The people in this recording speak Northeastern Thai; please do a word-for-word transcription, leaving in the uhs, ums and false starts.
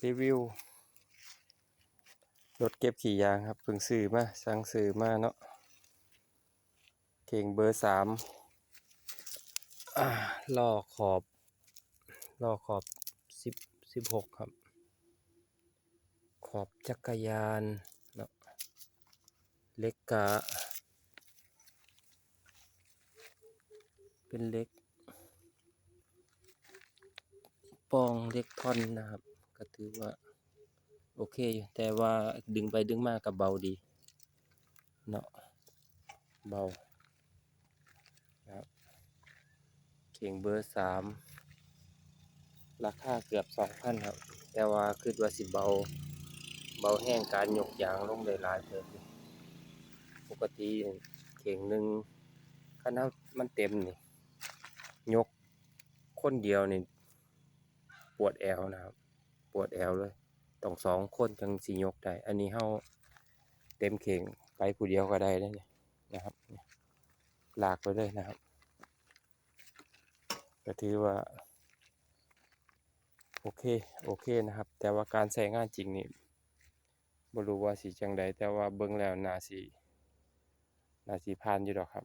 รีวิว รถเก็บขี้ยางครับ เพิ่งซื้อมา สั่งซื้อมาเนาะ เข่งเบอร์สาม อ่า ล้อขอบ ล้อขอบสิบ สิบหก ครับ ขอบจักรยานเนาะ เหล็กกะ เป็นเหล็ก ปองเหล็กท่อนนะครับ ก็ถือว่า โอเคอยู่ แต่ว่าดึงไปดึงมาก็เบาดีเนาะ เบานะครับ เข่งเบอร์สาม ราคาเกือบสองพันครับ แต่ว่าคิดว่าสิเบา เบาแฮงการยกยางลงได้หลายเติบอยู่ ปกติเข่งหนึ่ง คันมันเต็มนี่ ยกคนเดียวนี่ ปวดแอวนะครับ ปวดแอวเลย ต้องสองคนจั่งสิยกได้ อันนี้เฮาเต็มเข่งไปผู้เดียวก็ได้เลยนี่นะครับ ลากไปเลยนะครับ ก็ถือว่า โอเค โอเคนะครับ แต่ว่าการใช้งานจริงนี่ บ่รู้ว่าสิจั่งใด แต่ว่าเบิ่งแล้วน่าสิ น่าสิผ่านอยู่ดอกครับ